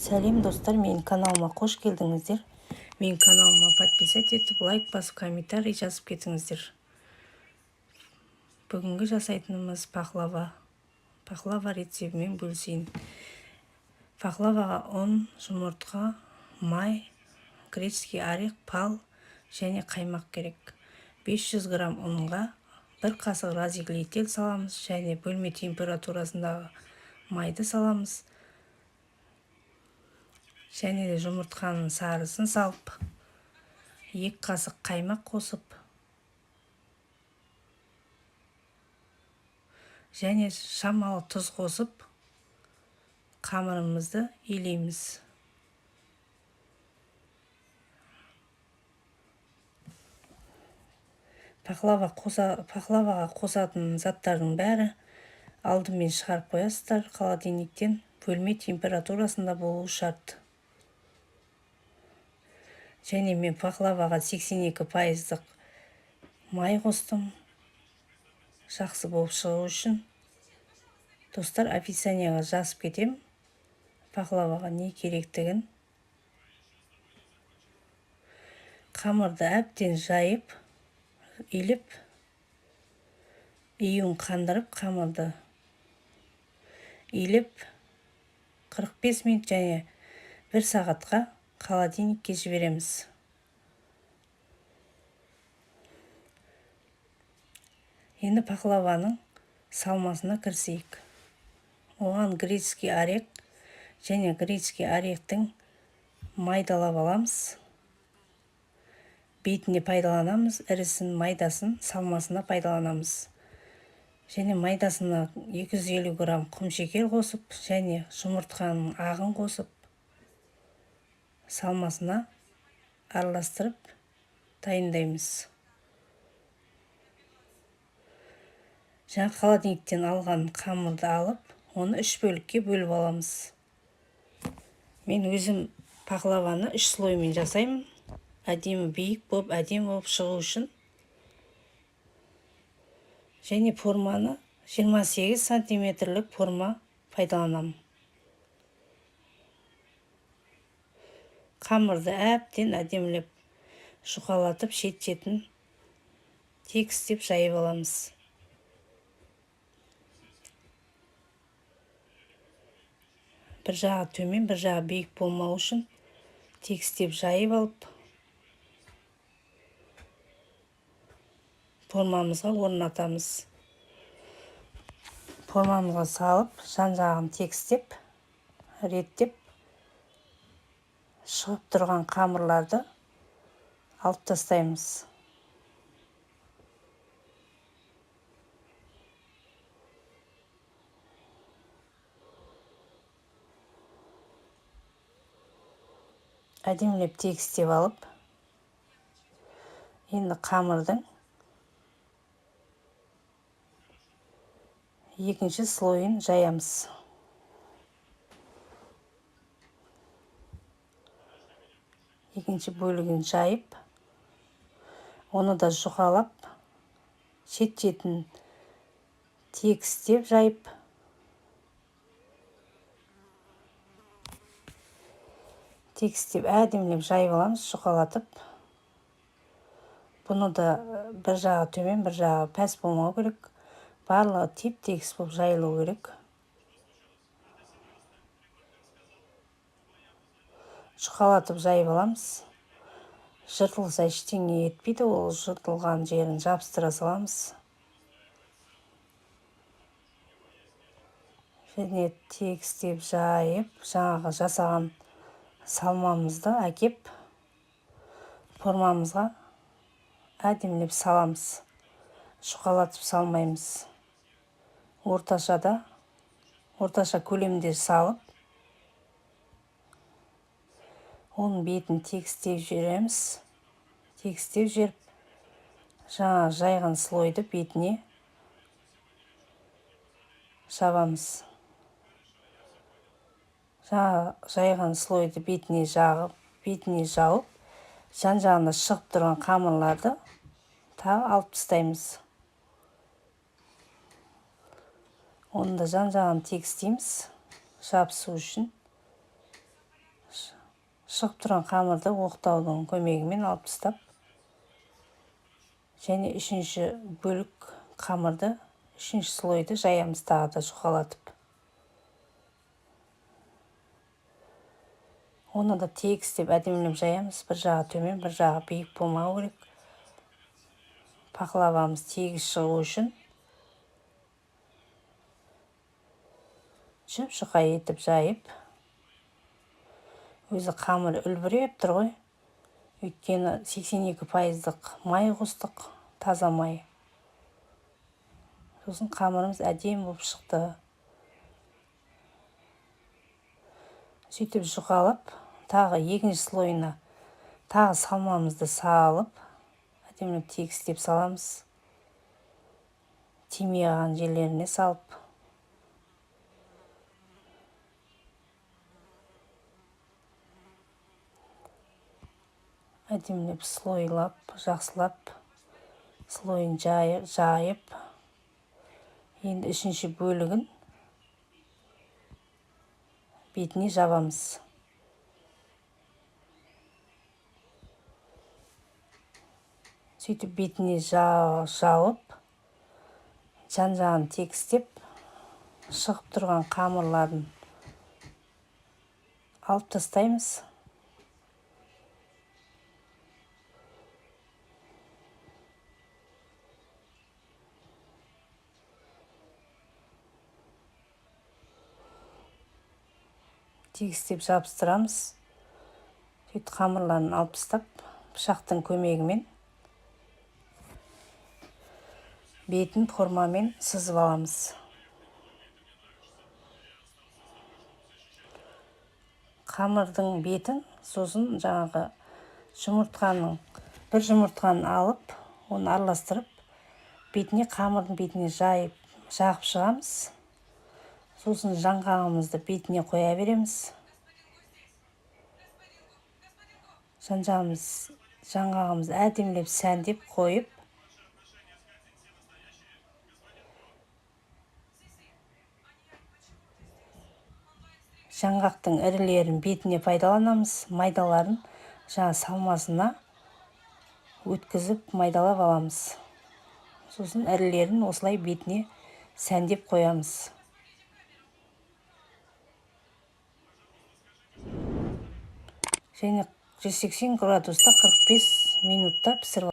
Сәлем, достар! Менің каналыма қош келдіңіздер! Менің каналыма подписать етіп, лайк басып, комментарий жазып кетіңіздер. Бүгінгі жасайтынымыз пахлава. Пахлава рецептімен бөлісейін. Пахлаваға ұн, жұмыртқа, май, грецкий орех, бал және қаймақ керек. 500 грамм ұнға 1 қасық разрыхлитель саламыз және бөлме температурасындағы майды саламыз. Және де жұмыртқаның сарысын салып, 2 қасық қаймақ қосып, және шамалы тұз қосып, қамырымызды илейміз. Пахлаваға қосатын заттардың бәрі алдымен шығарып қоясыздар холодильниктен, бөлме температурасында болуы шарт. Және мен пахлаваға 82%-дық май қостым, жақсы болып шығу үшін. Достар, описанияға жазып кетем пахлаваға не керектігін. Қамырды әбден жайып, илеп, июн қандырып, қамырды илеп 45 минут және 1 сағатқа холодильникке жібереміз. Енді пахлаваның салмасына кірісейік. Оған грецкий орех және грецкий орехтің майдалап аламыз. Бетіне пайдаланамыз, ірісін, майдасын салмасына пайдаланамыз. Және майдасына 250 грамм құмшекер қосып, және жұмыртқаның ағын қосып, салмасына араластырып дайындаймыз. Жаңа холодильниктен алған қамырды алып, оны 3 бөлікке бөліп аламыз. Мен өзім пахлаваны 3 слоймен жасаймын. Әдемі биік болып, әдемі болып шығу үшін. Және форманы 28 сантиметрлік форма пайдаланамын. Қамырды әбден әдемілеп жұқалатып, шет-шетін тегістеп жайып аламыз. Бір жағы төмен, бір жағы биік болмау үшін тегістеп жайып алып, формамызға орнатамыз. Формамызға салып, жан-жағын тегістеп, реттеп, шығып тұрған қамырларды алып тастаймыз. Әдемілеп тегістеп алып, енді қамырдың екінші слойын жаямыз. Екінші бөлігін жайып, оны да жұқалап, шет-шетін тегістеп жайып, тегістеп әдемілеп жайып аламыз, жұқалатып. Бұны да бір жағы төмен, бір жағы пәс болмау керек. Барлығы теп-тегіс болып жайылу керек. Жұқалатып жайып аламыз. Жыртылса ештеңе етпейді, ол жыртылған жерін жабыстыра саламыз. Және тегістеп жайып, жаңағы жасаған салмамызды әкеп формамызға әдемілеп саламыз. Жұқалатып салмаймыз. Орташа көлемде салып, оның бетін тегістеп жібереміз. Тегістеп жіберіп, жаңа жайған слойды бетіне жабамыз. Жаңа жайған слойды бетіне жағып, бетіне жауып, жан-жағына шығып тұрған қамырларды тағы алып тастаймыз. Оны да жан-жағын тегістейміз, жабысу үшін. Шығып тұрған қамырды оқтаудың көмегімен алып тастап, және үшінші бөлік қамырды, үшінші слойды жаямыз тағы да жұқалатып. Оны да тегістеп әдемілеп жаямыз. Бір жағы төмен, бір жағы биік болмау керек. Пақлавамыз тегіс шығу үшін жұп-жұқа етіп жайып, өзі қамыр үлбіреп тұр ғой. Өйткені 82%-лық май қостық, таза май. Сосын қамырымыз әдемі болып шықты. Сөйтіп жұқалап, тағы екінші слойына тағы салмамызды салып, әдемілеп тегістеп саламыз. Тимей қалған жерлеріне салып. Әдемілеп слойлап, жақсылап слойын жайып, енді үшінші бөлігін бетіне жабамыз. Сөйтіп бетіне жауып, жан-жағын тегістеп, шығып тұрған қамырларын алып тастаймыз. Тегістеп жабыстырамыз. Сөйтіп қамырларын алып тастап, пышақтың көмегімен бетін формамен сызып аламыз. Қамырдың бетін сосын жаңағы жұмыртқаның, бір жұмыртқаны алып, оны араластырып, бетіне, қамырдың бетіне жайып, жағып шығамыз. Сосын жаңғағымызды бетіне қоя береміз. Жаңғағымызды әдемілеп сәндеп қойып, жаңғақтың ірілерін бетіне пайдаланамыз, майдаларын жаңа салмасына өткізіп майдалап аламыз. Сосын ірілерін осылай бетіне сәндеп қоямыз. Және 180 градуста 45 минутта пісіріп